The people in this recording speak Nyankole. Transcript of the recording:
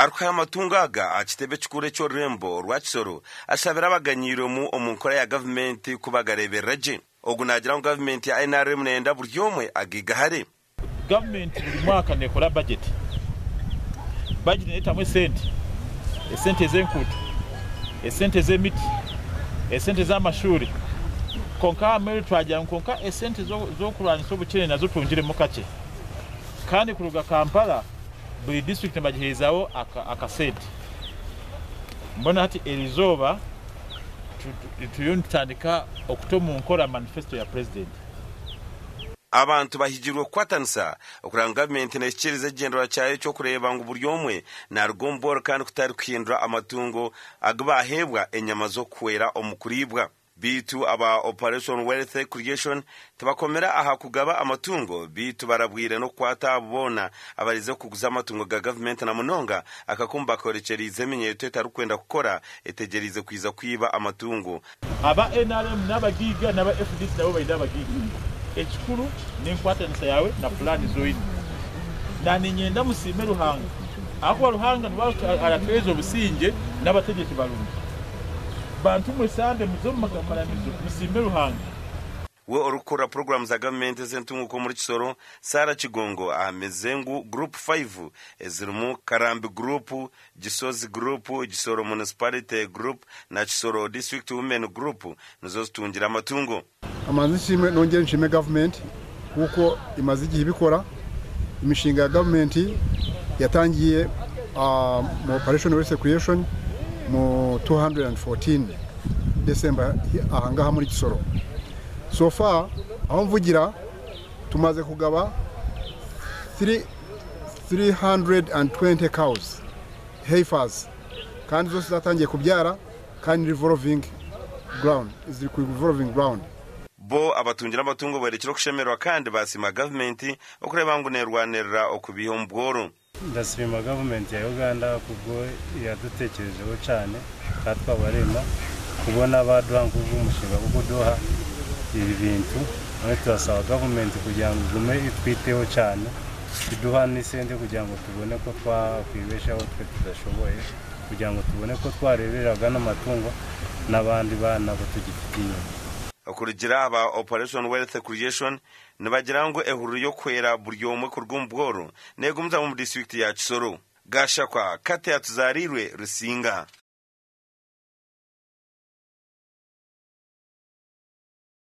Arikuhayo amatungo aga aha kitebe kikuru eky'orurembo rwa Kisoro ashabire abaganyiirwemu omu nkora ya gavumenti ku bagareeberera gye. Ogu naagira ngu gavumenti ya NRM neyenda buri omwe agaigahare. Gavumenti buri mwaka nekora bajeti. Bajeti neretamu esente, esente z'enkuuto, esente z'emiti, esente z'amashuuri kwonka aha muheru twagira ngu kwonka esente z'okurwanisa obukyene nazo twongyeremu kakye kandi kuruga Kampala buri disiturikiti nibagiheerezaho akasente. Mbwenu hati erizooba turiyo nitutandika okuta omu nkora manifesito ya Purezidenti. Abantu bahigirwe kukwatanisa okureba ngu gavumenti nehikiiriza ekigyendererwa kyayo eky'okureeba ngu buri omwe naruga omu bworo kandi kutari kuhindura amatungo agu baheebwa enyama z'okuhwera omu kuriibwa. Beitu aba Operation Wealth Creation tibakomire aha kugaba amatungo beitu barabwire n'okukwata abo boona abarize kuguza amatungo ga gavumenti na munonga akakumu bakorekyereize eminyeeto etarikwenda kukora etegyereize kwiza kwiba amatungo. Aba nrm n'abagaiga n'aba fdc nabo baine abagaiga. Ekikuru n'enkwatanisa yaawe na pulaani ezi oine. Na niinyenda musiime Ruhanga ahakuba Ruhanga niwe aratuheereza obusingye n'abategyeki barungi. Bantu mwe Sande muze omu maramizo musiime Ruhanga. We orikukurira puroguraamu za gavumenti ez'entunguka omuri Kisoro, Sarah Kigongo ahamize ngu guruupu faivu ezirimu Karambi Group, Gisozi Group, Kisoro Municipality Group na Kisoro District Women Group nizo zitungire amatungo. Amanze nshime nongere nshime gavumenti kuko imaze igihe ibikora. Imishinga ya gavumenti yatangiye mu Operation Wealth Creation mu 214 December ahangaha muri Kisoro. So far aho mvugira tumaze kugaba 320 cows heifers kandi zose zatangiye kubyara kandi revolving ground ziri ku revolving ground. Bo abatungire amatungo borekire okushemererwa kandi basiima gavumenti okureeba ngu nerwanirira okubiiha omu bworo. Ndasiima gavumenti ya Uganda kubwo yadutekyerezeho cyane nkatwe abarema kubona baduha nk'ogu omushinga gw'okuduha ebi bintu. None turasaba gavumenti kugira ngu igume etwiteho cyane iduha n'esente kugira ngu tubone ko twakwibeshaho twe tudashoboye kugira ngu tubone ko twareberera gano matungo n'abandi bana bo tugifite inyuma. Okurugiirira aha ba Operation Wealth Creation nibagira ngu ehururu y'okuhwera buri omwe kuruga omu bworo neegumizamu omu disiturikiti ya Kisoro. Gashakwa, Kate Atuzaariirwe, Rusinga.